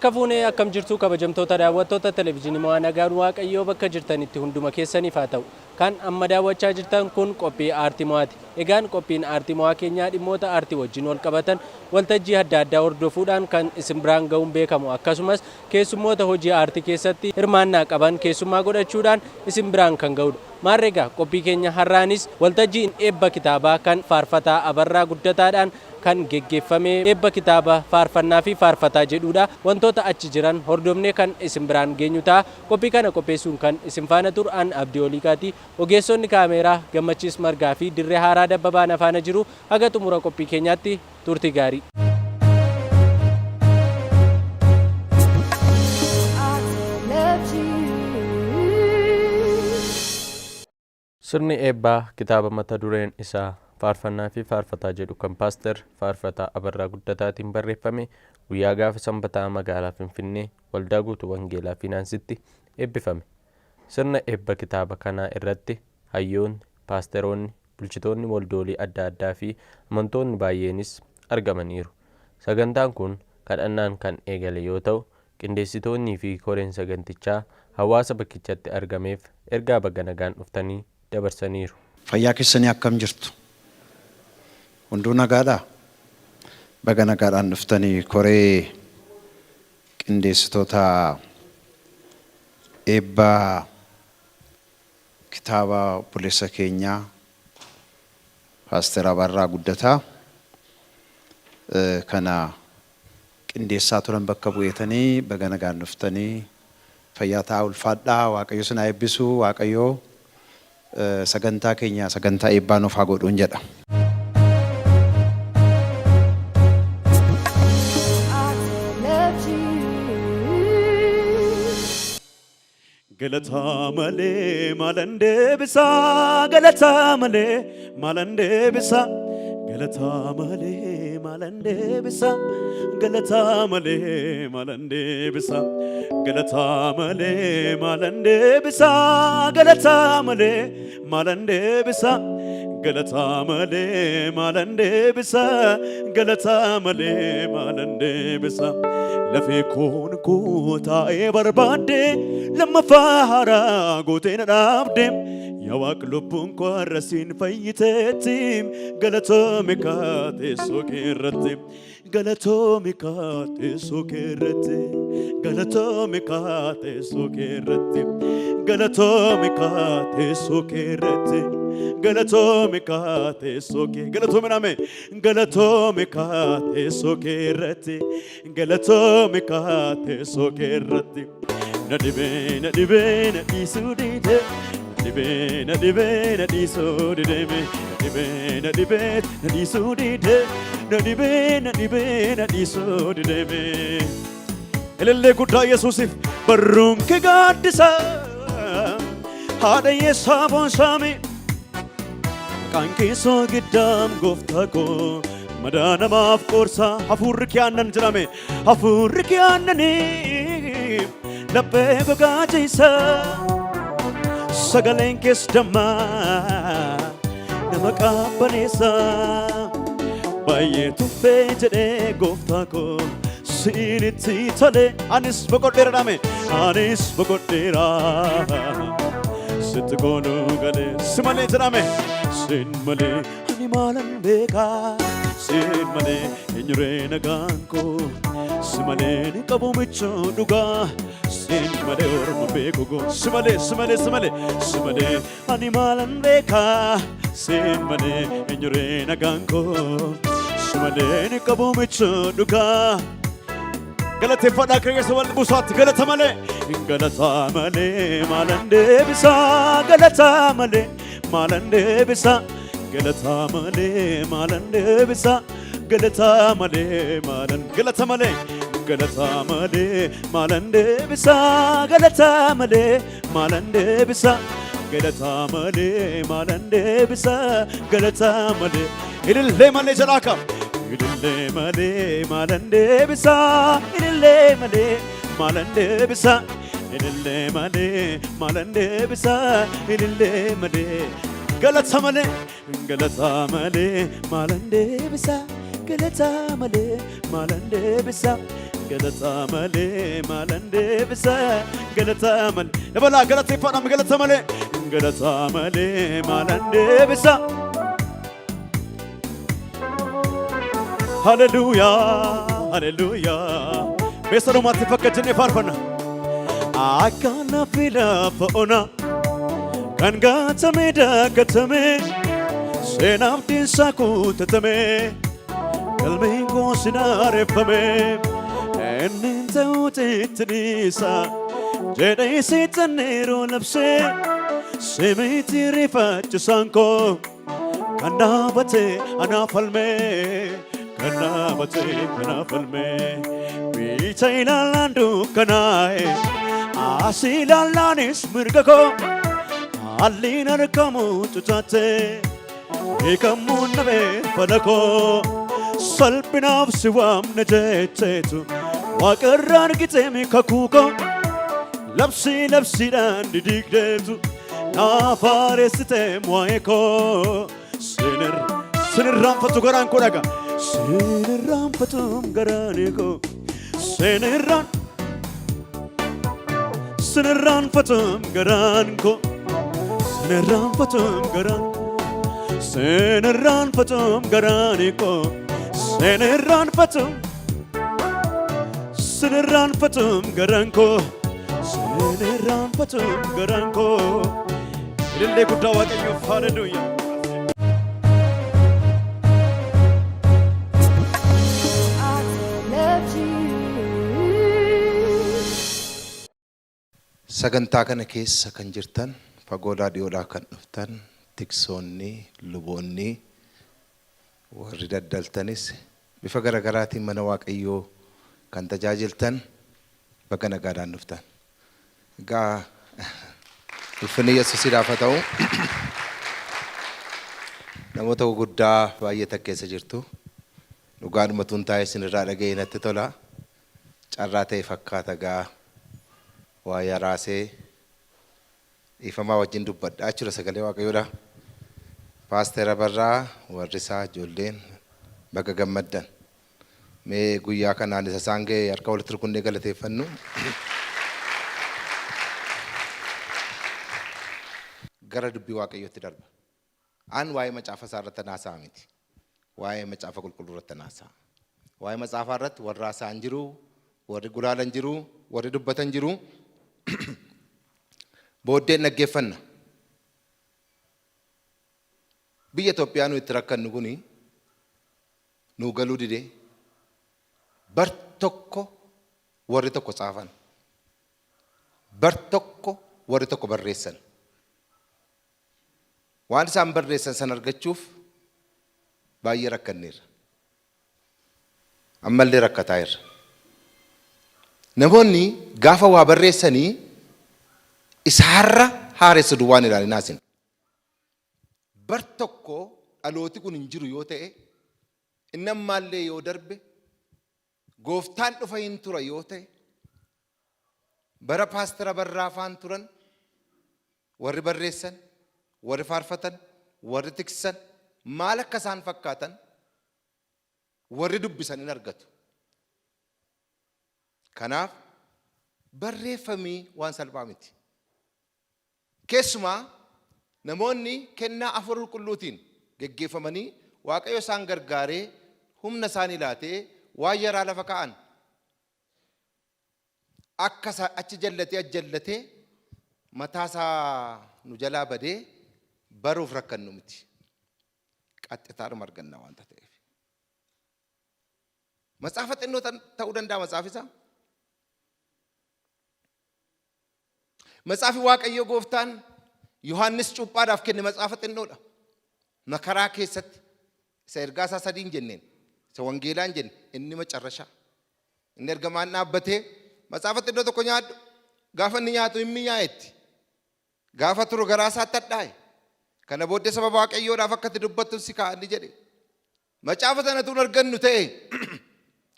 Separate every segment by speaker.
Speaker 1: Harka fuunee, akkam jirtu kabajamtoota daawwattoota Televezyiinii Mo'aa? Nagaan Waaqayyoo bakka jirtanitti hunduma keessaniif haa ta'u. Kan amma daawwachaa jirtan kun qophii Aartii Mo'aati. Egaan qophiin Aartii Mo'aa keenyaa dhimmoota aartii wajjin wal qabatan waltajjii adda addaa hordofuudhaan kan isin biraan ga'uun beekamu, akkasumas keessummoota hojii aartii keessatti hirmaannaa qaban keessummaa godhachuudhaan isin biraan kan ga'udha. Maarree egaa qophii keenya har'aanis waltajjiin eebba kitaabaa kan Faarfataa Abarraa Guddataadhaan kan geggeeffame eebba kitaaba Faarfannaa fi Faarfataa jedhudha. Wantoota achi jiran hordofnee kan isin biraan geenyu ta'a. Qophii kana qopheessuun kan isin faana turu an Abdii Oliiqaati. Ogeessonni kaameeraa Gammachiis Margaa fi Dirree Haaraa Dabbabaa na faana jiru. Haga xumura qophii keenyaatti turtii gaarii. Sirni eebbaa kitaaba mata dureen isaa Faarfannaa fi Faarfataa jedhu kan Paaster Faarfataa Abarraa Guddataatiin barreeffame guyyaa gaafa Sanbataa magaalaa Finfinnee Waldaa Guutuu Wangeelaa Fiinaansitti eebbifame. Sirna eebba kitaaba kanaa irratti hayyoonni, paasteroonni, bulchitoonni waldoolii adda addaa fi amantoonni baay'eenis argamaniiru. Sagantaan kun kadhannaan kan eegale yoo ta'u, qindeessitoonnii fi koreen sagantichaa hawaasa bakkichatti argameef ergaa baga nagaan dhuftanii dabarsaniiru.
Speaker 2: Fayyaa keessanii, akkam jirtu? Hunduu nagaadhaa? Baga nagaadhaan dhuftanii. Koree qindeessitoota eebba kitaaba obboleessa keenyaa Paaster Abarraa Guddataa kana qindeessaa turan bakka bu'eetanii baga nagaan dhuftanii. Fayyaa ta'aa, ulfaadhaa. Waaqayyo isin haa eebbisu. Waaqayyo sagantaa keenya sagantaa eebbaa nuuf haa godhuun jedha.
Speaker 3: Galataa malee maalan deebisaa, galataa malee maalan deebisaa, galataa malee maalan deebisaa, galataa malee maalan deebisaa, galataa malee maalan deebisaa, galataa malee maalan deebisaa, galataa malee maalan deebisaa, galataa malee maalan deebisaa. Lafee koon koo taa'ee barbaadde, lammaffaa haaraa gootee na dhaabde. Yaa Waaq, lubbuun koo har'a siin fayyiteetti, galatoomi kaa teessoo kee irratti. Galatoomi kaa teessoo kee irratti. Galatoomi kaa teessoo kee irratti. Galatoomi kaa teessoo kee irratti. Galatoomi kaa teessoo kee. Galatoomi name. Galatoomi kaa teessoo kee irratti. Galatoomi kaa teessoo kee irratti. Na dhibee, na dhibee, na dhiisuu dide. Na dhibee, na dhibee, na dhiisuu dideme. Na dhibee, na dhibee, na dhiisuu dide. Na dhibee, na dhibee, na dhiisuu dideme. Ilillee guddaa Yesuusiif. Barruun kee gaaddisa haadha hiyyeessaa boonsaame. Maqaan keessoo giddaam, gooftaa koo, madaa namaaf qoorsaa. Hafuurri kee aannan jedhame, hafuurri kee aannanii laphee gogaa jiisa. Sagaleen kees dammaa nama qabbaneessa. Baay'ee tuffee jedhee gooftaa koo siin itti tole, anis boqodheera dhame, anis boqodheera sitti kooluu galee. Si malee jedhame, sin malee ani maalan beekaa? Sin malee eenyuree nagaan koo? Si malee ni qabu michuu dhugaa, sin malee orma beeku goo. Si malee, si malee, si malee, si malee ani maalan beekaa? Sin malee eenyuree nagaan koo? Si malee ni qabu michuu dhugaa. Galateeffadhaa keessa wal buusaatti. Galata malee, galata malee maalan deebisaa? Galata malee maalan deebisaa? Galata malee maalan deebisaa? Galata malee maalan, galata malee, galata malee maalan deebisaa? Galata malee maalan deebisaa? Galata malee maalan deebisaa? Galata malee, ilillee malee jedhaa. Ilillee malee maalan deebisaa? Ilillee malee maalan deebisaa? Ilillee malee maalan deebisaa? Ilillee malee, galata malee, galata malee maalan deebisaa? Galata malee maalan deebisaa? Galata malee maalan deebisa galata malee dabalaa galateeffadhaam galata malee galata malee maalan deebisa. Haleluuyaa haleluuyaa meessa dhumaatti fakka jennee faarfanna. Akka lafi lafa ona kan gatame dagatame seenaaf diinsaa kutatame galmeen koo sinaareeffame inni ta'uu itti jedhee seexanneeroo labsee simiti rifaachisaan koo kan dhaabate anaaf falmee kan dhaabate anaaf falmee bicha ilaalaan dukkanaa'e as ilaalaanis mirga koo halliin argamu cutaate hiikamuun nabee fala koo salphinaaf si waamne jetteetu waaqarraan giteemi kakuu koo labsii labsiidhaan didigdeetu naaf haareessite waa'ee koo sinirraanfatu garaan koo dhaga sinirraanfatum garaan koo sinirraan sinirraanfatum garaan koo sinirraanfatum garaan sinirraanfatum garaan koo sinirraanfatum sinirraanfatum garaan koo sinirraanfatum garaan koo ilillee guddaa Waaqayyoof haleluuyaa.
Speaker 4: Sagantaa kana keessa kan jirtan fagoodhaa dhiyoodhaa kan dhuftan tiksoonni, luboonni, warri daddaltanis bifa garaagaraatiin mana Waaqayyoo kan tajaajiltan baga nagaadhaan dhuftan. Egaa ulfinni Yesuusiidhaaf haa ta'u. Namoota guguddaa baay'ee keessa jirtu. Dhugaadhuma tun taa'ee isinirraa dhaga'ee natti tola. Carraa ta'e fakkaata gaa waa yaraasee dhiifamaa wajjin dubbadhaa jechuudha sagalee Waaqayyoodha. Paasteera Barraa warri isaa ijoolleen baga gammaddan. Mee guyyaa kanaan isa isaan ga'e harka walitti rukunnee galateeffannu. Gara dubbii Waaqayyootti darba. An waa'ee macaafa isaa irratti naasa'a miti. Waa'ee macaafa qulqulluu irratti naasa'a. Waa'ee macaafaa irratti warri haasa'an jiru, warri gulaalan jiru, warri dubbatan jiru. Booddeen dhaggeeffanna. Biyya Itoophiyaa nu itti rakkannu kuni nuu galuu didee bar tokko warri tokko tsaafan. Bar tokko warri tokko barreessan. Waan isaan barreessan san argachuuf baay'ee rakkanneerra. Ammallee rakkataa jirra. Namoonni gaafa waa barreessanii isaarra haaressu duwwaan ilaalinaa isin. Bar tokko dhalooti kun hin jiru yoo ta'e inni ammaallee yoo darbe gooftaan dhufa hin tura yoo ta'e bara paastera Barraa faan turan warri barreessan, warri faarfatan, warri tiksan maal akka isaan fakkaatan warri dubbisan hin argatu. Kanaaf barreeffamii waan salphaa miti. Keessumaa namoonni kennaa Hafuura Qulqulluutiin geggeeffamanii Waaqayyo isaan gargaaree humna isaanii laatee waan yaraa lafa kaa'an akka achi jallatee as jallatee mataa isaa nu jalaa badee baruuf rakkannu miti. Qaxxitaadhuma arganna waanta ta'eef. Matsaafa xinnoo ta'uu danda'a matsaafi isaa. Matsaafi Waaqayyo gooftaan Yohaannis cuuphaadhaaf kenne matsaafa xinnoodha. Makaraa keessatti isa ergaa isaa sadii hin jenneen, isa wangeelaa hin jenne, inni macarrashaa. Inni ergamaan dhaabbatee matsaafa xinnoo tokko nyaadhu. Gaafa inni nyaatu hin mi'aayetti. Gaafa turu garaa isaatti hadhaa'e. Kana booddee saba Waaqayyoodhaaf akka ati dubbattu si kaa'a inni jedhe. Macaafa sana utuu hin argannu ta'e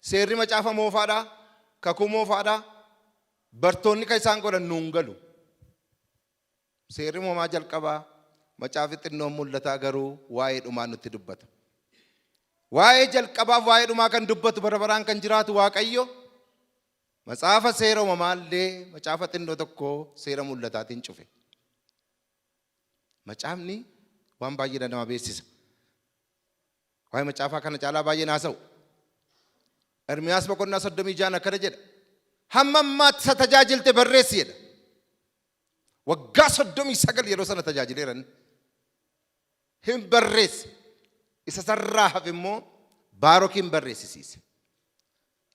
Speaker 4: seerri macaafa moofaadha, kakuu moofaadha. Bartoonni kan isaan godhan nuun galu. Seerri moomaa jalqabaa macaafi xinnoon mul'ataa garuu waa'ee dhumaa nutti dubbata. Waa'ee jalqabaaf waa'ee dhumaa kan dubbatu bara baraan kan jiraatu Waaqayyo Macaafa Seera Uumamaallee macaafa xinnoo tokko Seera Mul'ataatiin cufe. Macaafni waan baay'eedha nama beeksisa. Waa'ee macaafaa kana caalaa baay'een haasa'u. Ermiyaas boqonnaa 36 akkana jedha. Hamma ammaatti isa tajaajilte barreessi jedha. Waggaa 39 yeroo sana tajaajileera inni. Hin barreesse. Isa sarraa hafe immoo Baarokiin barreessisiise.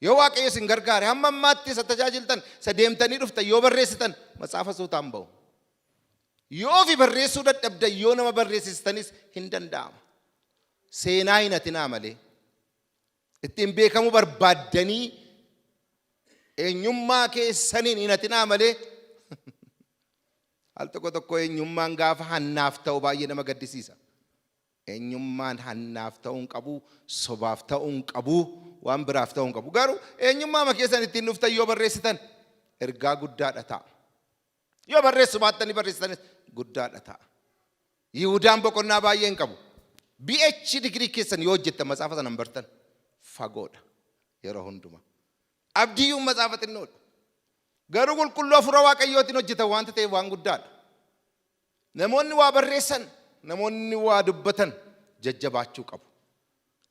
Speaker 4: Yoo Waaqayyo isin gargaare hamma ammaatti isa tajaajiltan, isa deemtanii dhuftan yoo barreessitan matsaafa suutaan ba'u. Yoo ofi barreessuu dadhabdan yoo nama barreessistanis hin danda'ama. Seenaa hin hatinaa malee. Ittiin beekamuu barbaaddanii eenyummaa keessaniin hin hatinaa malee. Al tokko tokko eenyummaan gaafa hannaaf ta'u baay'ee nama gaddisiisa. Eenyummaan hannaaf ta'uu hin qabu, sobaaf ta'uu hin qabu, waan biraaf ta'uu hin qabu. Garuu eenyummaama keessan ittiin dhuftan yoo barreessitan ergaa guddaadha ta'a. Yoo barreessu baattanii barreessitanis guddaadha ta'a. Yihudaan boqonnaa baay'ee hin qabu. BH digirii keessan yoo hojjettan matsaafa sana hin bartan fagoodha yeroo hundumaa. Abdiyyuun matsaafa xinnoodha. Garuu qulqulluu hafuura Waaqayyootiin hojjetan waanta ta'eef waan guddaadha. Namoonni waa barreessan, namoonni waa dubbatan jajjabaachuu qabu.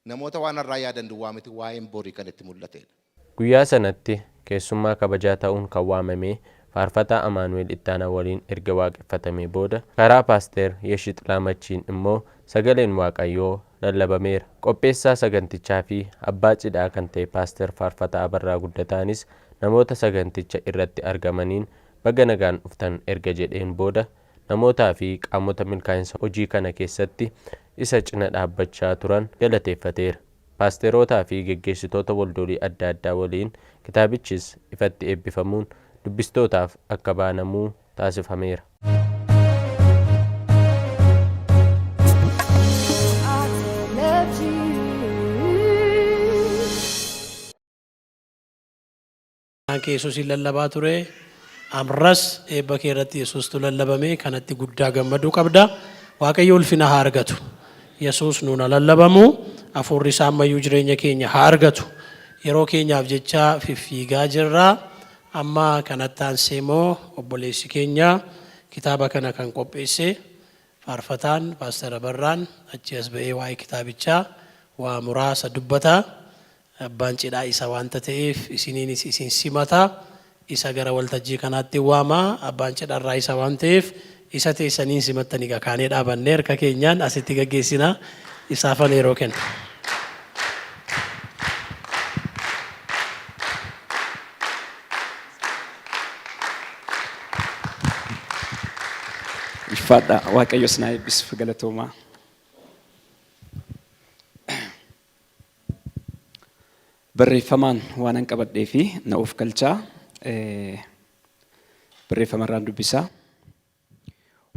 Speaker 4: Namoota waan har'aa yaadan duwwaa miti, waa'een borii kan itti mul'ateedha.
Speaker 1: Guyyaa sanatti keessummaa kabajaa ta'uun kan waamame Faarfataa Amaanu'eel Ittaanaa waliin erga waaqeffatamee booda karaa Paaster Yeshixlaa Machiin immoo sagaleen Waaqayyoo lallabameera. Qopheessaa sagantichaa fi abbaa cidhaa kan ta'e Paaster Faarfataa Abarraa Guddataanis namoota saganticha irratti argamaniin baga nagaan dhuftan erga jedheen booda namootaa fi qaamota milkaa'insa hojii kana keessatti isa cina dhaabbachaa turan galateeffateera. Paasterootaa fi geggeessitoota waldoolii adda addaa waliin kitaabichis ifatti eebbifamuun dubbistootaaf akka baanamuu taasifameera.
Speaker 5: Kee Yesuusiin lallabaa ture. Amras eebba kee irratti Yesuustu lallabame kanatti guddaa gammaduu qabda. Waaqayyo ulfina haa argatu. Yesuus nuun haa lallabamu. Hafuurri isaa ammayyuu jireenya keenya haa argatu. Yeroo keenyaaf jecha fiffiigaa jirra. Amma kanatti aansee immoo obboleessi keenya kitaaba kana kan qopheesse faarfataan Paaster Abarraan achii as ba'ee waa'ee kitaabichaa waa muraasa dubbata. Abbaan cidhaa isa waanta ta'eef isiniinis isin simata. Isa gara waltajjii kanaatti waama. Abbaan cidharraa isa waan ta'eef isa teessanii hin simattani egaa kaanee dhaabannee harka keenyaan asitti gaggeessina. Isaafan yeroo kenna.
Speaker 6: Ulfaadhaa Waaqayyo isin haa eebbisu galatoomaa. Barreeffamaan waanan qabadhee fi na of galchaa barreeffamarraan dubbisaa.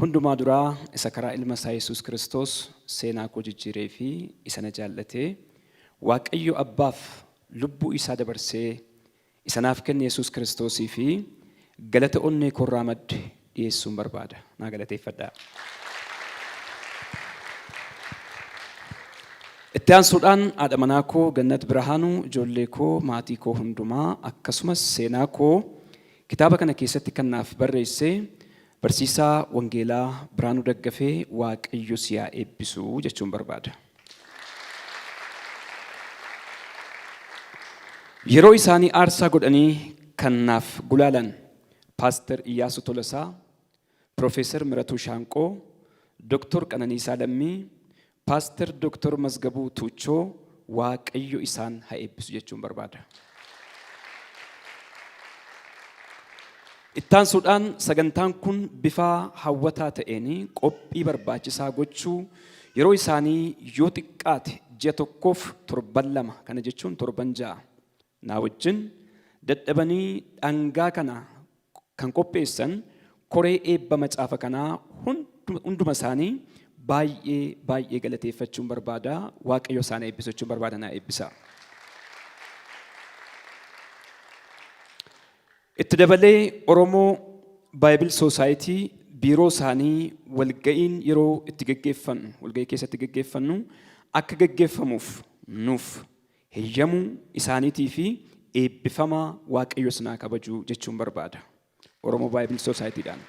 Speaker 6: Hundumaa duraa isa karaa ilma isaa Yesuus Kiristoos seenaa koo jijjiiree fi isa na jaallatee Waaqayyo Abbaaf lubbuu isaa dabarsee isa naaf kenne Yesuus Kiristoosii fi galata onnee koorraa madde dhiyeessuun barbaada. Naa galateeffadhaa. Itti aansuudhaan haadha manaa koo Gannat Birhaanuu, ijoollee koo, maatii koo hundumaa akkasumas seenaa koo kitaaba kana keessatti kan naaf barreesse Barsiisaa Wangeelaa Birhaanuu Daggafee Waaqayyo si haa eebbisu jechuun barbaada. Yeroo isaanii aarsaa godhanii kan naaf gulaalan Paaster Iyyaasuu Tolasaa, Piroofeesar Miratuu Shaanqoo, Doktor Qananiisaa Lammii, Paaster Doktor Mazgabuu Tuuchoo Waaqayyo isaan haa eebbisu jechuun barbaada. Ittaansuudhaan sagantaan kun bifaa hawwataa ta'een qophii barbaachisaa gochuu yeroo isaanii yoo xiqqaate ji'a tokkoof torban 2 kana jechuun torban 6 naa wajjin dadhabanii dhangaa kana kan qopheessan koree eebba macaafa kanaa hunduma isaanii baay'ee baay'ee galateeffachuun barbaada. Waaqayyo isaan eebbisu jechuun barbaada naa eebbisaa. Itti dabalee Oromoo Baayibil Soosaayitii biiroo isaanii walga'iin yeroo itti geggeeffannu walga'ii keessatti geggeeffannu akka geggeeffamuuf nuuf heyyamuu isaaniitii fi eebbifamaa Waaqayyo isin haa kabaju jechuun barbaada. Oromo Bible Society'dhaan.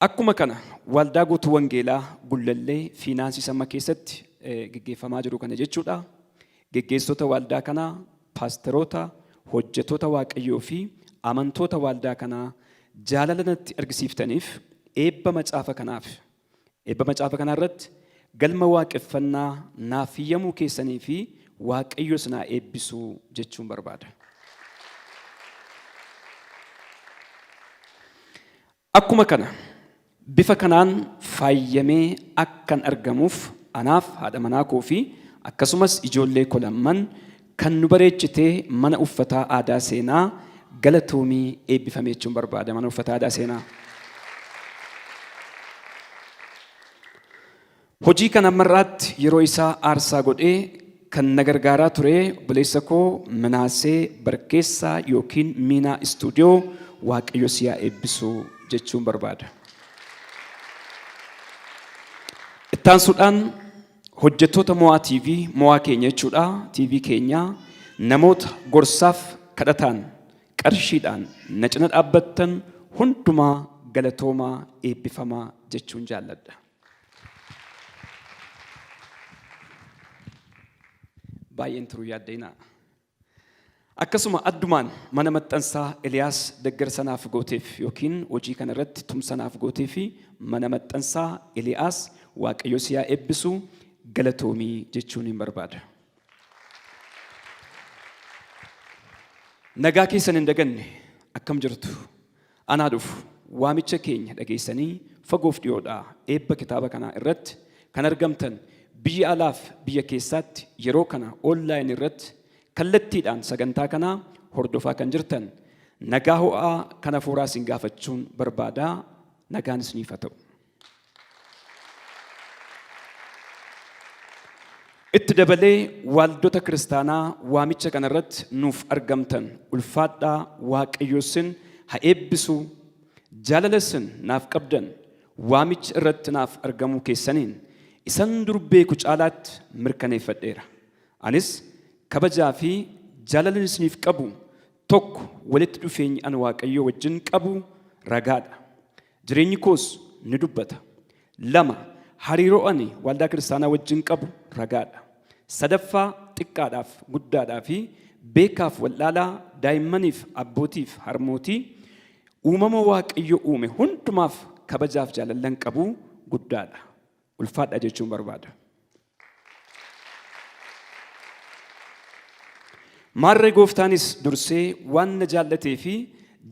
Speaker 6: Akkuma kana Waldaa Guutuu Wangeelaa Gullallee fiinaansii samma keessatti geggeeffamaa jiru kana jechuudha. Geggeessitoota waldaa kanaa, paasteroota, hojjetoota Waaqayyoo fi amantoota waldaa kanaa jaalala natti argisiiftaniif eebba macaafa kanaaf eebba macaafa kanaa irratti galma waaqeffannaa naaf hiyyamuu keessanii fi Waaqayyo isin haa eebbisu jechuun barbaada. Akkuma kana, bifa kanaan faayyamee akkan argamuuf anaaf, haadha manaa koo fi akkasumas ijoollee koo lamman kan nu bareechite mana uffataa aadaa Seenaa galatoomii eebbifami jechuun barbaada mana uffataa aadaa Seenaa. Hojii kana amma har'aatti yeroo isaa aarsaa godhee kan na gargaaraa ture obboleessa koo Minaasee Barkeessaa yookiin Miinaa Istuudiyoo Waaqayyo si haa eebbisu jechuun barbaada. Ittaansuudhaan hojjettoota Mo'aa TV, Mo'aa keenya jechuudha, TV keenya namoota gorsaaf kadhataan qarshiidhaan na cina dhaabbattan hundumaa galatoomaa eebbifamaa jechuun jaalladha. Baay'een turuu yaaddeenaa. Akkasuma addumaan mana maxxansaa Eliyaas deggersa naaf gooteef yookiin hojii kana irratti tumsa naaf gootee fi mana maxxansaa Eliyaas Waaqayyo si haa eebbisu galatoomii jechuun hin barbaada. Nagaa keessan hin daganne akkam jirtu? Anaa dhufu! Waamicha keenya dhageessanii fagoof dhiyoodhaa eebba kitaaba kanaa irratti kan argamtan biyya alaaf biyya keessaatti yeroo kana online irratti kallattiidhaan sagantaa kanaa hordofaa kan jirtan nagaa ho'aa kan hafuuraa isin gaafachuun barbaada. Nagaan isiniif haa ta'u. Itti dabalee waaldota kiristaanaa waamicha kana irratti nuuf argamtan ulfaadhaa Waaqayyo isin ha eebbisu jaalala isin naaf qabdan waamicha irratti naaf argamuu keessaniin isan dur beeku caalaatti mirkaneeffadheera. Anis kabajaa fi jaalalan isiniif qabu tokko walitti dhufeenyi an Waaqayyoo wajjin qabu ragaadha. Jireenyi koos ni dubbata. 2, Hariiroo ani Waldaa Kiristaanaa wajjin qabu ragaadha. Sadaffaa xiqqaadhaaf guddaadhaa fi beekaaf wal'aalaa, daa'immaniif abbootiif harmootii, uumama Waaqayyo uume hundumaaf kabajaaf jaalallan qabu guddaadha. Ulfaadhaa jechuun barbaada. Maarree Gooftaanis dursee waan na jaallatee fi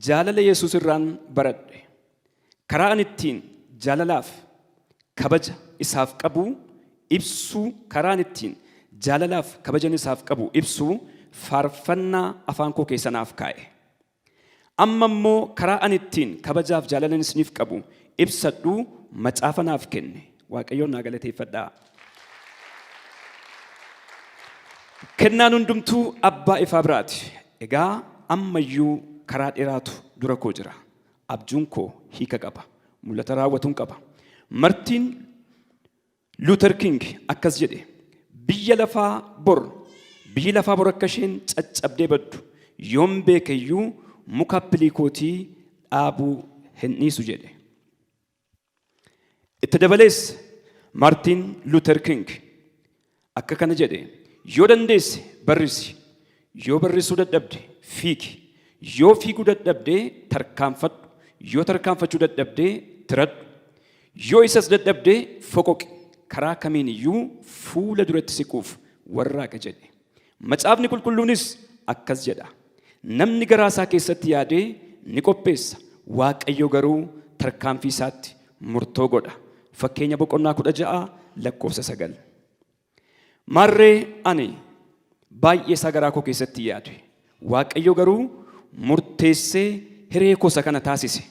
Speaker 6: jaalala Yesuus irraan baradhe. Karaa ani ittiin jaalalaaf kabaja isaaf qabu ibsuu karaa ani ittiin jaalalaaf kabajan isaaf qabu ibsu faarfannaa afaan koo keessa naaf kaa'e. Amma immoo karaa ani ittiin kabajaaf jaalalan isiniif qabu ibsadhu macaafa naaf kenne. Waaqayyoon naa galateeffadhaa. Kennaan hundumtuu abbaa ifaa biraati. Egaa ammayyuu karaa dheeraatu dura koo jira. Abjuun koo hiika qaba. Mul'ata raawwatuun qaba. Martiin Luuter King akkas jedhe, Biyya lafaa bor, biyyi lafaa bor akka isheen caccabdee baddu yoon beeke iyyuu muka appilii kootii dhaabuu hin dhiisu jedhe. Itti dabalees Maartiin Luuter King akka kana jedhe, Yoo dandeesse barrisi, yoo barrisuu dadhabde fiigi, yoo fiiguu dadhabde tarkaanfadhu, yoo tarkaanfachuu dadhabde tiradhu, yoo isas dadhabde foqoqi, karaa kamiin iyyuu fuula duratti siquuf warraaqi jedhe. Macaafni Qulqulluunis akkas jedha, Namni garaa isaa keessatti yaadee ni qopheessa, Waaqayyo garuu tarkaanfii isaatti murtoo godha. Fakkeenya boqonnaa 16 lakkoofsa 9. Maarree ani baay'ee isaa garaa koo keessatti yaade. Waaqayyo garuu murteessee hiree koo isa kana taasise.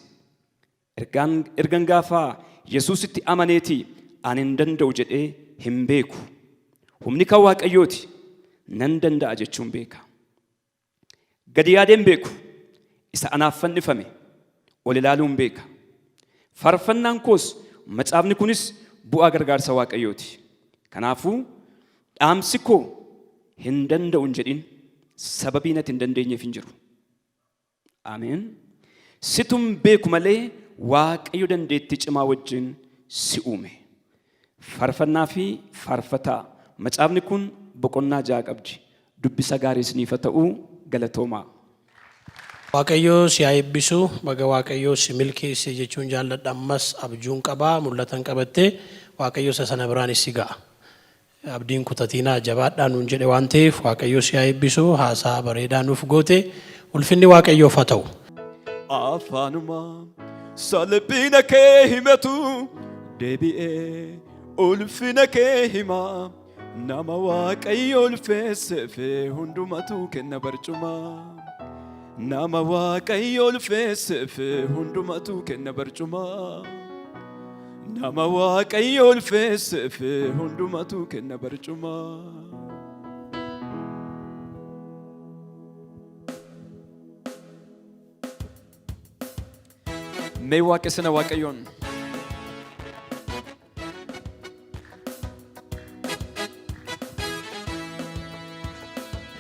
Speaker 6: Ergaan ergan gaafa Yesuusitti amaneetii ani hin danda'u jedhee hin beeku. Humni kan Waaqayyooti nan danda'a jechuun beeka. Gadi yaadeen beeku. Isa anaaf fannifame ol ilaaluun beeka. Faarfannaan koos macaafni kunis bu'aa gargaarsa Waaqayyooti. Kanaafuu dhaamsi koo Hin danda'u hin jedhin sababiin ati hin dandeenyeef hin jiru. Ameen. Situ hin beeku malee Waaqayyo dandeettii cimaa wajjin si uume. Faarfannaa fi faarfataa. Macaafni kun boqonnaa 6 qabdi. Dubbisa gaarii isiniif ha ta'u. Galatoomaa.
Speaker 5: Waaqayyo si haa eebbisu baga waaqayyo si milkeesse jechuun jaalladha ammas abjuun qaba mul'atan qabatte waaqayyo isa sana biraanis si ga'a. Abdiin kutatiinaa jabaadhaa nuun jedhe waan ta'eef Waaqayyo si haa eebbisu haasaa bareedaa nuuf goote ulfinni Waaqayyoof haa ta'u.
Speaker 3: Afaanuma salphina kee himatu deebi'ee ulfina kee hima nama waaqayyo ulfeesseef hundumatu kenna barcuma nama waaqayyo ulfeesseef hundumatu kenna barcuma. Nama Waaqayyo ulfeesseef hundumatu kenna barcuma.
Speaker 6: Mee waaqessina Waaqayyoon.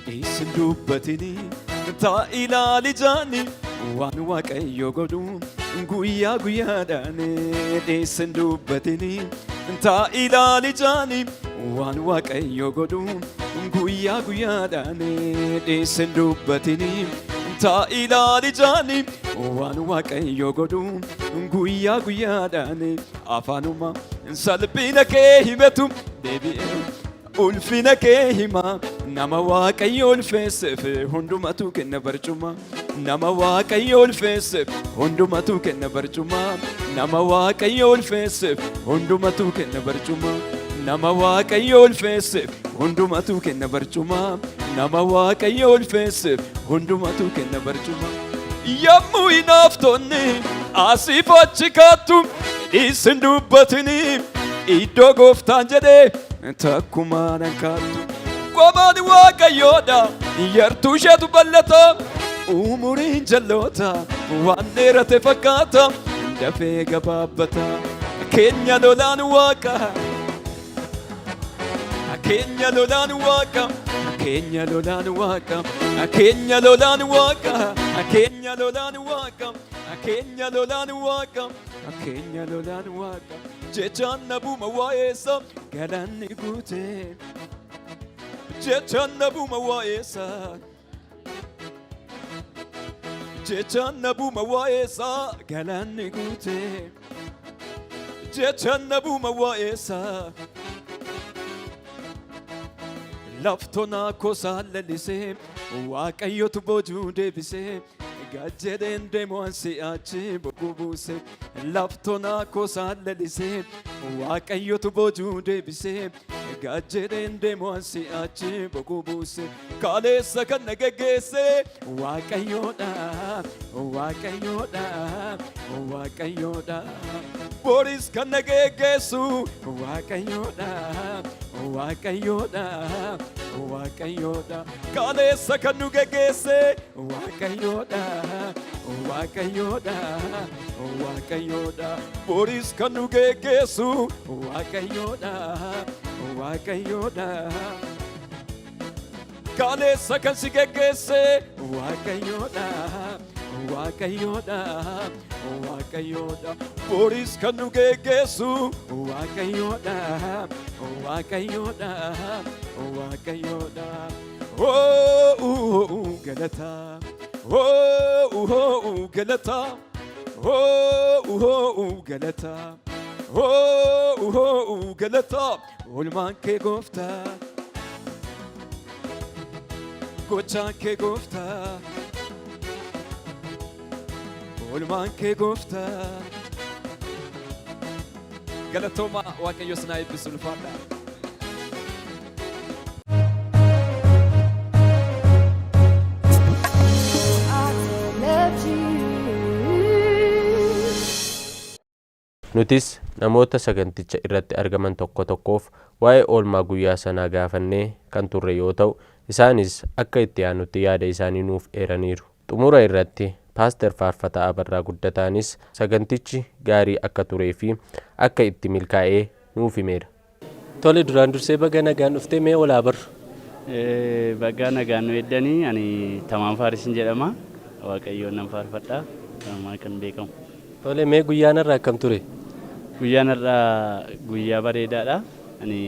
Speaker 3: Isin dubbatini taa ilaali jaani waan waaqayyo godhu guyyaa guyyaadhaan isin dubbatini taa ilaali jaani waan waaqayyo godhu guyyaa guyyaadhaan isin dubbatini taa ilaali jaani waan waaqayyo godhu guyyaa guyyaadhaan afaanuma salphina kee himetu deebi'ee Ulfina kee hima nama waaqayyo ulfeesseef hundumatu kenna barcuma nama waaqayyo ulfeesseef hundumatu kenna barcuma nama waaqayyo ulfeesseef hundumatu kenna barcuma nama waaqayyo ulfeesseef hundumatu kenna barcuma nama waaqayyo ulfeesseef hundumatu kenna barcuma yommuu hinaaftonni asiif achi kaattu isin dubbatini iddoo gooftaan jedhee Takkumaa nan kaattu. Qomaan waaqayyoodha yartuu isheetu bal'ata umuriin jalloota waan dheerate fakkaata dafee gabaabbata keenya lolaan waaqa keenya lolaan waaqa keenya lolaan waaqa keenya lolaan waaqa keenya lolaan waaqa keenya lolaan waaqa keenya lolaan waaqa jechaan nabuma waa'eessa Galaanni guutee jechaan nabuma waa'eessa. Jechaan nabuma waa'eessa galaanni guutee jechaan nabuma waa'eessa. Laftonaa kosaa lalisee waaqayyotu boojuu deebisee Gad jedheen deemu an si'achi boquu buuse laftonaa kosaan lalisee waaqayyotu boojuu deebisee gad jedheen deemu an si'achi boquu buuse kaleessa kan na geggeesse waaqayyoodha waaqayyoodha waaqayyoodha boris kan na geggeessu waaqayyoodha waaqayyoodha waaqayyoodha kaleessa kan nu geggeesse Waaqayyoodha, Waaqayyoodha, Waaqayyoodha. Boris kan nu geggeessu Waaqayyoodha, Waaqayyoodha. Kaleessa kan si geggeesse Waaqayyoodha, Waaqayyoodha, Waaqayyoodha. Boris kan nu geggeessu Waaqayyoodha, Waaqayyoodha, Waaqayyoodha. Oh, galata. Oh, galata. Oh, galata. Oh, galata. Oolmaan kee gooftaa. Gochaan kee gooftaa. Oolmaan kee gooftaa.
Speaker 6: Galatoomaa Waaqayyo isin haa eebbisu ulfaadhaa.
Speaker 1: Nutis namoota saganticha irratti argaman tokko tokkoof waa'ee oolmaa guyyaa sanaa gaafannee kan turre yoo ta'u, isaanis akka itti aanutti yaada isaanii nuuf eeraniiru. Xumura irratti Paaster Faarfataa Abarraa Guddataanis sagantichi gaarii akka turee fi akka itti milkaa'ee nuuf himeera. Tole duraan dursee baga nagaan dhuftee mee wal haa barru.
Speaker 7: Baga nagaan nu eddanii. Ani Tamaam Faarisiin jedhama. Waaqayyoon nan faarfadha. Kanumaan kan beekamu.
Speaker 1: Tole, mee guyyaan har'aa akkam ture?
Speaker 7: Guyyaan har'aa guyyaa bareedaadha. Ani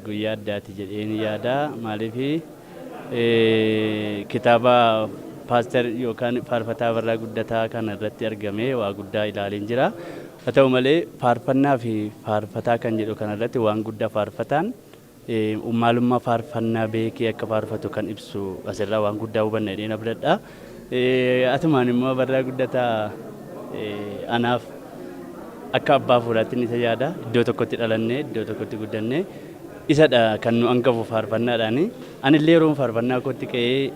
Speaker 7: guyyaa addaati jedheen yaada. Maaliif, kitaaba paaster yookaan faarfataa Abarraa Guddataa kana irratti argame waa guddaa ilaaleen jira. Haa ta'u malee, faarfannaa fi faarfataa kan jedhu kanarratti waan guddaa, faarfataan maalummaa faarfannaa beekee akka faarfatu kan ibsu asirraa waan guddaa hubanna jedheen abdadha. Atumaan immoo Abarraa Guddataa anaaf akka abbaa fuulaatti isa yaada. Iddoo tokkotti dhalannee, iddoo tokkotti guddannee, isadha kan nu hangafu faarfannaadhaani. Anillee yeroon faarfannaa kootti ka'ee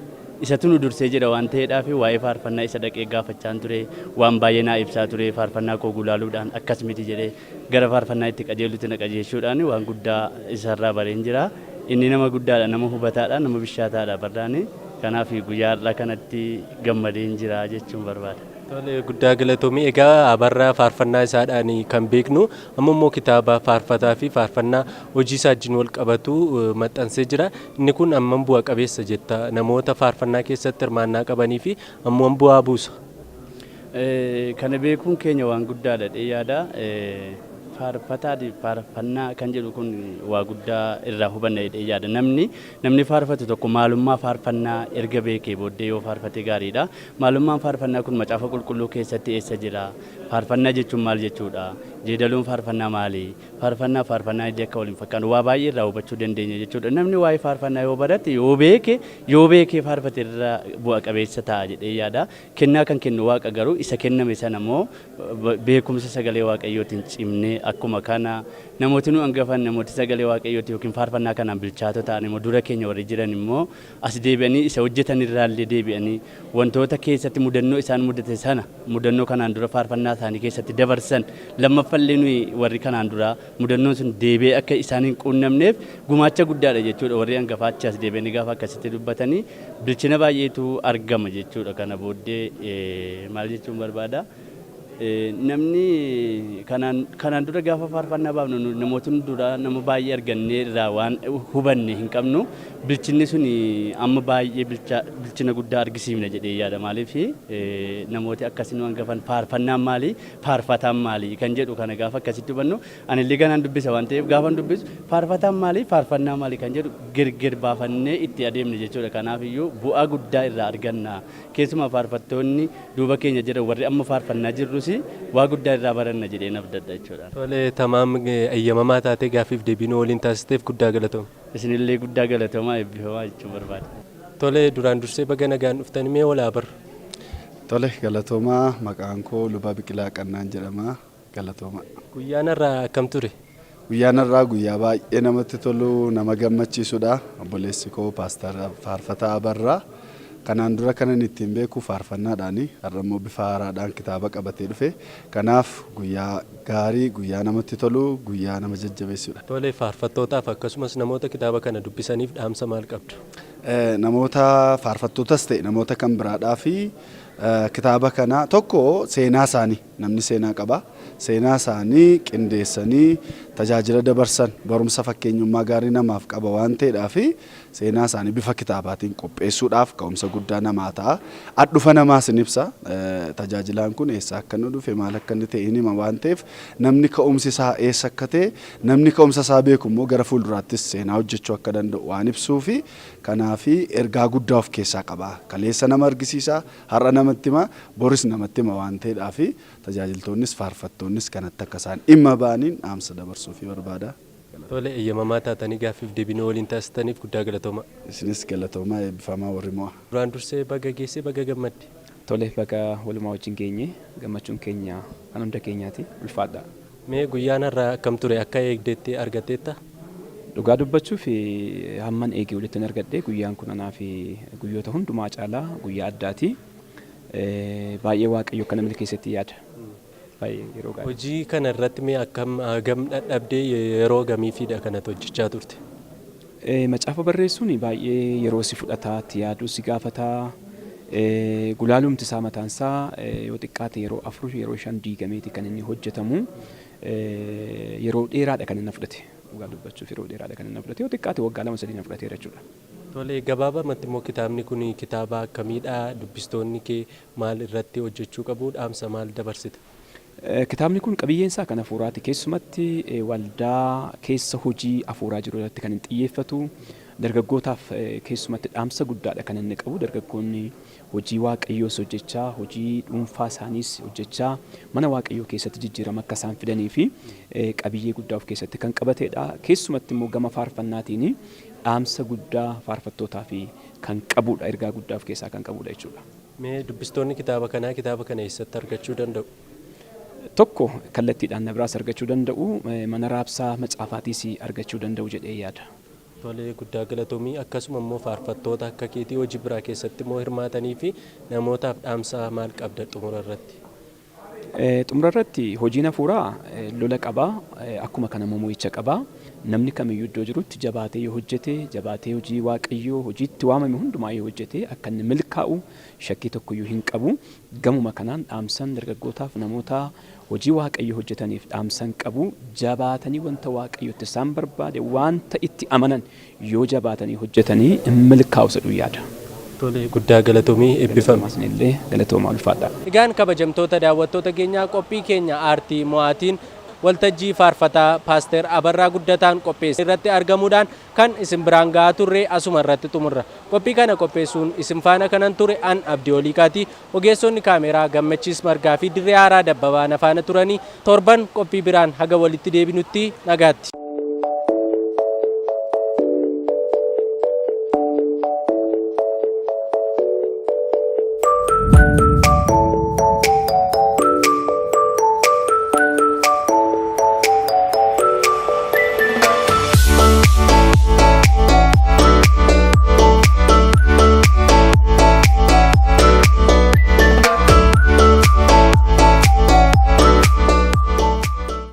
Speaker 7: isatu nu dursee jira waan ta'eedhaaf, waa'ee faarfannaa isa dhaqee gaafachaan ture. Waan baay'ee naa ibsaa ture. Faarfannaa koo gulaaluudhaan akkas miti jedhee gara faarfannaa itti qajeelutti na qajeelchuudhaan waan guddaa isarraa bareen jira. Inni nama guddaadha, nama hubataadha, nama bishaataadha barraani. Kanaaf guyyaa har'aa kanatti gammadeen jira jechuun barbaada.
Speaker 1: Tole, guddaa galatoomii. Egaa Abarraa faarfannaa isaadhaan kan beeknu, amma immoo kitaaba faarfataa fi faarfannaa hojii isaa wajjin wal qabatu maxxansee jira. Inni kun hammam bu'a qabeessa jetta? Namoota faarfannaa keessatti hirmaannaa qabanii fi hammam bu'aa buusa?
Speaker 7: Kana beekuun keenya waan guddaadha jedhee yaada. Faarfataa fi faarfannaa kan jedhu kun waa guddaa irraa hubanna jedhee yaada. Namni faarfatu tokko maalummaa faarfannaa erga beekee booddee yoo faarfate gaariidha. Maalummaan faarfannaa kun Macaafa Qulqulluu keessatti eessa jira? Faarfannaa jechuun maal jechuudha? Jeedaluun faarfannaa maali? Faarfannaa faarfannaa illee akka waliin fakkaannu waa baay'ee irraa hubachuu dandeenya jechuudha. Namni waa'ee faarfannaa yoo barate, yoo beeke, yoo beekee faarfate irra bu'a qabeessa ta'a jedhee yaada. Kennaa kan kennu Waaqa, garuu isa kenname sana immoo beekumsa sagalee Waaqayyootiin cimnee, akkuma kana namooti nu hangafan, namooti sagalee Waaqayyooti yookiin faarfannaa kanaan bilchaatoo ta'an immoo dura keenya warri jiran immoo as deebi'anii isa hojjetan irraallee deebi'anii wantoota keessatti mudannoo isaan mudate sana, mudannoo kanaan dura faarfannaa isaanii keessatti dabarsan, lammaffallee nuyi warri kanaan dura mudannoon sun deebi'ee akka isaan hin quunnamneef gumaacha guddaadha jechuudha. Warri hangafaa achi as deebi'anii gaafa akkasitti dubbatanii bilchina baay'eetu argama jechuudha. Kana booddee maal jechuun barbaada? Namni kanaan dura gaafa faarfannaa baafnu, namootni dura nama baay'ee argannee irraa waan hubanne hin qabnu. Bilchinni sun amma baay'ee bilchina guddaa argisiifna jedhee yaada. Maaliif, namooti akkasii nu hangafan faarfannaan maali, faarfataan maali kan jedhu kana gaafa akkasitti hubannu, anillee ganaan dubbisa waan ta'eef, gaafan dubbisu faarfataan maali, faarfannaa maali kan jedhu girgir baafannee itti adeemne jechuudha. Kanaaf iyyuu bu'aa guddaa irraa arganna. Keessumaa faarfattoonni duuba keenya jiran, warri amma faarfannaa jirrus, waa guddaa irraa baranna jedhee abdadha jechuudha.
Speaker 1: Tole Tamaam, eeyyamamaa taatee gaaffiif deebii nu waliin taasisteef guddaa galatoom.
Speaker 7: Isinillee guddaa galatoomaa, eebbifamaa jechuun barbaada.
Speaker 1: Tole, duraan dursee baga nagaan dhuftanii. Mee walaa barru.
Speaker 8: Tole, galatoomaa. Maqaan koo Luba Biqilaa Qannaan jedhama. Galatoomaa.
Speaker 1: Guyyaan har'aa akkam ture?
Speaker 8: Guyyaan har'aa guyyaa baay'ee namatti tolu, nama gammachiisudha. Obboleessi koo Paastar Faarfataa Abarraa. Kanaan dura kanan ittiin beeku faarfannaadhaani. Har'a immoo bifa haaraadhaan kitaaba qabatee dhufe. Kanaaf guyyaa gaarii, guyyaa namatti tolu, guyyaa nama jajjabeessudha.
Speaker 1: Tole, faarfattootaaf akkasumas namoota kitaaba kana dubbisaniif dhaamsa maal qabdu?
Speaker 8: Namoota faarfattootas ta'e namoota kan biraadhaa fi kitaaba kana, tokko seenaa isaanii, namni seenaa qaba. Seenaa isaanii qindeessanii tajaajila dabarsan barumsa fakkeenyummaa gaarii namaaf qaba waan ta'eedhaa fi seenaa isaanii bifa kitaabaatiin qopheessuudhaaf ka'umsa guddaa namaa ta'a. Adhufa namaas ni ibsa. Tajaajilaan kun eessa akka inni dhufe, maal akka inni ta'e hin hima waan ta'eef, namni ka'umsi isaa eessa akka ta'e, namni ka'umsa isaa beeku immoo gara fuulduraattis seenaa hojjechuu akka danda'u waan ibsuu fi kanaafi ergaa guddaa of keessaa qaba. Kaleessa nama argisiisa, har'a namatti hima, boris namatti hima waan ta'eedhaa fi tajaajiltoonnis faarfattoonnis kanatti akka isaan dhimma ba'aniin dhaamsa dabarsuufii barbaada.
Speaker 1: Tole, eeyyamamaa taatanii gaaffiif deebii nu waliin taasistaniif guddaa galatoomaa.
Speaker 8: Isinis galatoomaa, eebbifamaa warri mo'a.
Speaker 1: Duraan dursee baga geessee, baga gammadde.
Speaker 6: Tole, baga walumaa wajjin geenye. Gammachuun keenya kan hunda keenyaati, ulfaadha.
Speaker 1: Mee guyyaan har'aa akkam ture? Akka eegdeetti argatteetta?
Speaker 6: Dhugaa dubbachuuf, hamman eegee olitti argadhe. Guyyaan kun anaaf guyyoota hundumaa caalaa guyyaa addaati. Baay'ee Waaqayyo akka namni keessatti yaada. Baay'ee yeroo gaarii.
Speaker 1: Hojii kana irratti mee akkam, hagam dadhabdee, yeroo gamiifidha kanatti hojjechaa turte?
Speaker 6: Macaafa barreessuun baay'ee yeroo si fudhataa, itti yaaduu si gaafataa. Gulaalumti isaa mataan isaa yoo xiqqaate yeroo afur, yeroo shan diigameeti kan inni hojjetamu. Yeroo dheeraadha kan inni fudhate. Dhugaa dubbachuuf, yeroo dheeraadha kan inni fudhate. Yoo xiqqaate waggaa 2, 3 na fudhateera jechuudha.
Speaker 1: Tole, gabaabamatti immoo kitaabni kun kitaaba akkamiidha? Dubbistoonni kee maal irratti hojjechuu qabu? Dhaamsa maal dabarsita?
Speaker 6: Kitaabni kun qabiyyeen isaa kan hafuuraati. Keessumatti waldaa keessa hojii hafuuraa jiru irratti kan inni xiyyeeffatu. Dargaggootaaf keessumatti dhaamsa guddaadha kan inni qabu. Dargaggoonni hojii Waaqayyoos hojjechaa, hojii dhuunfaa isaaniis hojjechaa mana Waaqayyoo keessatti jijjiirama akka isaan fidanii fi qabiyyee guddaa of keessatti kan qabateedha. Keessumatti immoo gama faarfannaatiin dhaamsa guddaa faarfattootaaf kan qabudha. Ergaa guddaa of keessaa kan qabudha jechuudha.
Speaker 1: Mee dubbistoonni kitaaba kanaa kitaaba kana eessatti argachuu danda'u?
Speaker 6: Tokko kallattiidhaan na biraas argachuu danda'u, mana raabsaa matsaafaatiis argachuu danda'u jedhee yaada.
Speaker 1: Tole, guddaa galatoomii. Akkasuma immoo faarfattoota akka keetii hojii biraa keessatti immoo hirmaatanii fi namootaaf dhaamsa maal qabda xumura irratti?
Speaker 6: Xumura irratti hojiin hafuuraa lola qaba, akkuma kana immoo mo'icha qaba. Namni kamiyyuu iddoo jirutti jabaatee yoo hojjete, jabaatee hojii Waaqayyoo, hojii itti waamame hundumaa yoo hojjete akka inni milkaa'u shakkii tokkoyyuu hin qabu. Gamuma kanaan dhaamsan dargaggootaaf, namoota hojii Waaqayyoo hojjetaniif dhaamsan qabu, jabaatanii wanta Waaqayyo itti isaan barbaade, wanta itti amanan yoo jabaatanii hojjetanii hin milkaa'u jedhu yaada.
Speaker 1: Tole, guddaa galatoomii, eebbifami.
Speaker 6: Galatoomaa isinillee, galatoomaa, ulfaadhaa.
Speaker 1: Egaan kabajamtoota daawwattoota keenyaa, qophii keenya aartii mo'aatiin waltajjii faarfataa Paaster Abarraa Guddataan qopheesse irratti argamuudhaan kan isin biraan ga'aa turre asuma irratti xumurra. Qophii kana qopheessuun isin faana kanan ture an Abdii Oliiqaati. Ogeessonni kaameeraa Gammachiis Margaa fi Dirree Haaraa Dabbabaa na faana turanii, torban qophii biraan haga walitti deebinutti nagaatti.